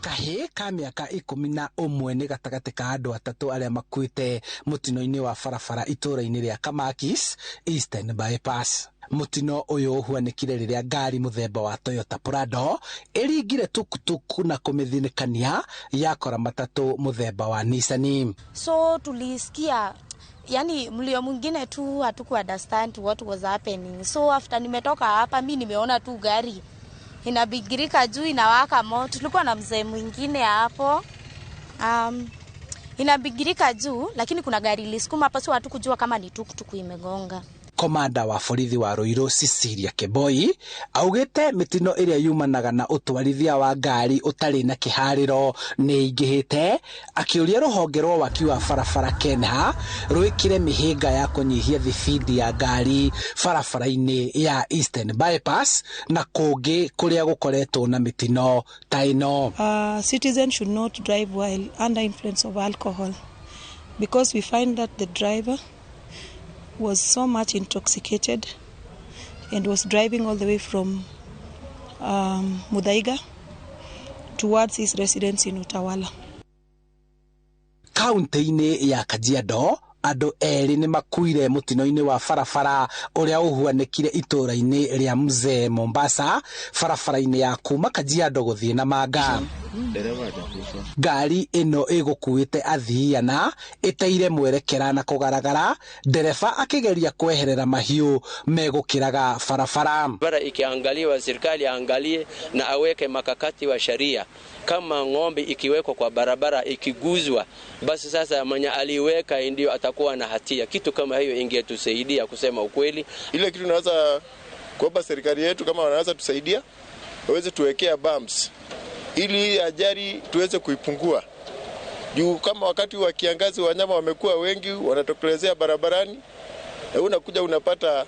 Kahĩĩ ka mĩaka 11 nĩ gatagatĩ ka andũ 3 arĩa makuĩte mũtino-inĩ wa barabara itũũra-inĩ rĩa Kamakis, Eastern Bypass. Mũtino ũyũ ũhuanĩkire rĩrĩa ngari mũthemba wa Toyota Prado ĩringire tukutuku na kũmĩthinĩkania yakora matatũ mũthemba wa Nissan. So tulisikia yani mlio mwingine tu, hatuku understand what was happening. So after nimetoka hapa mi nimeona tu gari inabigirika juu inawaka moto. Tulikuwa na mzee mwingine hapo, inabigirika juu, lakini kuna gari ilisukuma hapa, so hatukujua kama ni tukutuku imegonga. Komanda wa borithi wa Ruiru Cecilia Keboi augite mitino ĩrĩa yumanaga na ũtwarithia wa ngari ũtarĩ na kĩharĩro nĩ ĩingĩhĩte, akĩũria rũhonge rwa waki wa barabara KENHA rwĩkĩre mĩhĩnga ya kũnyihia thibindi ya ngari barabara-inĩ ya Eastern Bypass na kũngĩ kũrĩa gũkoretwo na mĩtino ta ĩno. Citizens should not drive while under influence of alcohol, because we find that the driver was so much intoxicated and was driving all the way from Muthaiga towards his residence in Utawala. Kaunti-inĩ ya Kajiado andũ erĩ nĩ makuire mũtino-inĩ wa barabara ũrĩa ũhuanĩkire itũũra-inĩ rĩa Mzee Mombasa barabara-inĩ ya kuma Kajiado gũthiĩ Namanga. Ngari ĩno ĩgũkuĩte athii ana ĩteire mwerekera na kũgaragara, ndereba akĩgeria kweherera mahiũ megũkĩraga barabara. Bara ikiangaliwa, serikali aangalie na aweke makakati wa sheria. Kama ng'ombe ikiwekwa kwa barabara ikiguzwa, basi sasa mwenye aliweka ndio atakuwa na hatia. Kitu kama hiyo ingetusaidia kusema ukweli. Ile kitu naweza kuomba serikali yetu, kama wanaweza tusaidia, waweze tuwekea bumps ili ajali tuweze kuipungua. Juu kama wakati wa kiangazi wanyama wamekuwa wengi wanatokelezea barabarani, na unakuja unapata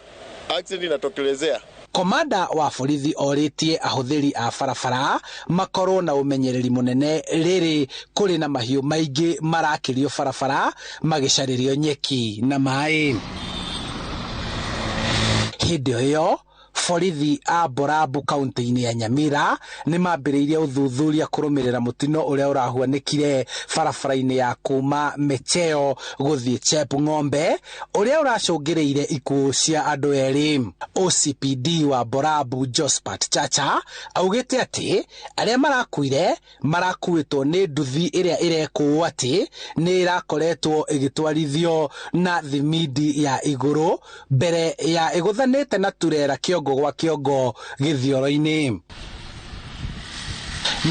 accident inatokelezea. Komanda wa borithi orĩtie ahũthĩri a barabara makorwo na ũmenyereri mũnene rĩrĩ kũrĩ na mahiũ maingĩ marakĩrio barabara magĩcarĩrio nyeki na maĩ. Hĩndĩ ĩyo borithi a Borabu kaunti-inĩ ya Nyamira nĩ mambĩrĩirie ũthuthuria kũrũmĩrĩra mũtino ũrĩa ũrahuanĩkire barabara-inĩ ya kuma Mecheo gũthiĩ Chepng'ombe ũrĩa ũracũngĩrĩire ikuũ cia andũ erĩ. OCPD wa Borabu Josephat Chacha augĩte atĩ arĩa marakuire marakuĩtwo nĩ nduthi ĩrĩa ĩrekũo atĩ nĩ ĩrakoretwo ĩgĩtwarithio na thimindi ya igũrũ mbere ya ĩgũthanĩte na turera kĩongo gwa kĩongo gĩthioro-inĩ.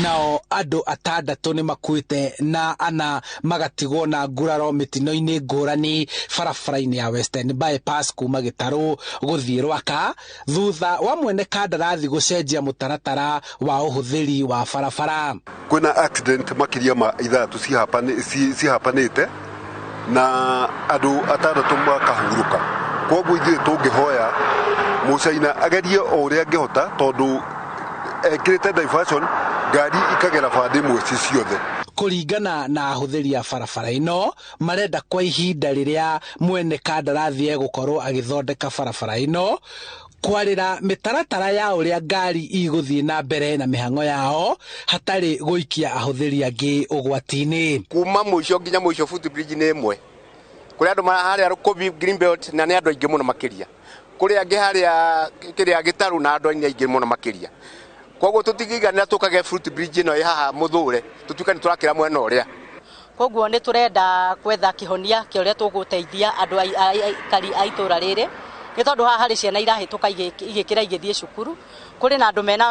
Nao andũ 6 nĩ makuĩte na 4 magatigwo na nguraro mĩtino-inĩ ngũrani barabara-inĩ ya Western Bypass kuma Gĩtarũ gũthiĩ Rwaka thutha wa mwene kandarathi gũcenjia mũtaratara wa ũhũthĩri wa barabara. Kwĩna accident makĩria ma 3 cihapanĩte na andũ 6 makahurũka. Kwoguo ithuĩ tũngĩhoya Mũcaina agerie o ũrĩa angĩhota, tondũ ekĩrĩte diversion ngari ikagera bande ĩmwe ci ciothe. Kũringana na ahũthĩri a barabara ĩno, marenda kwa ihinda rĩrĩa mwene kandarathi egũkorwo agĩthondeka barabara ĩno kwarĩra mĩtaratara ya ũrĩa ngari igũthiĩ na mbere na mĩhang'o yao hatarĩ gũikia ahũthĩri angĩ ũgwati-inĩ. Kuma mũico nginya mũico footbridge nĩ ĩmwe. Kũrĩ andũ harĩa Rũkũbi Greenbelt na nĩ andũ aingĩ mũno makĩria. Kũrĩ angĩ harĩa kĩrĩa Gĩtarũ na andũ aingĩ mũno makĩria. Koguo tũtingĩiganĩra tũkage footbridge ĩno ĩ haha mũthũre, tũtuĩke nĩ tũrakĩra mwena ũrĩa. Koguo nĩ tũrenda gwetha kĩhonia kĩa ũrĩa tũgũteithia andũ aikari a itũũra rĩrĩ, nĩ tondũ haha harĩ ciana irahĩtũka igĩkĩra igĩthiĩ cukuru, kũrĩ na andũ mena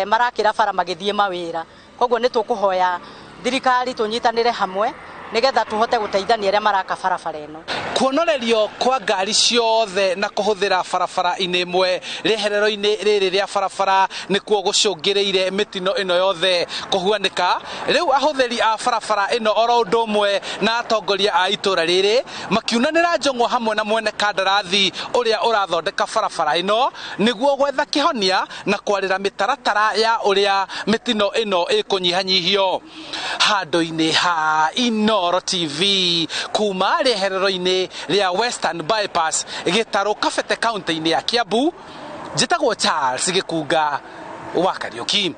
marakĩra bara magĩthiĩ mawĩra. Koguo nĩ tũkũhoya thirikari tũnyitanĩre hamwe nĩgetha tũhote gũteithania arĩa maraka barabara ĩno. Kuonorerio kwa ngari ciothe na kũhũthĩra barabara-inĩ ĩmwe rĩeherero-inĩ rĩrĩ rĩa barabara nĩkuo gũcũngĩrĩire mĩtino ĩno yothe kũhuanĩka. Rĩu ahũthĩri a barabara ĩno oro ũndũ ũmwe na atongoria a itũũra rĩrĩ makiunanĩra njũng'wa hamwe na mwene kandarathi ũrĩa ũrathondeka barabara ĩno nĩguo gwetha kĩhonia na kwarĩra mĩtaratara ya ũrĩa mĩtino ĩno ĩkũnyihanyihio. Handũ-inĩ ha Inooro TV kuma rĩeherero-inĩ rĩa Western Bypass Gĩtarũ Kabete kaunti-inĩ ya Kiambu, njĩtagwo Charles Gĩkunga wa Kariũki.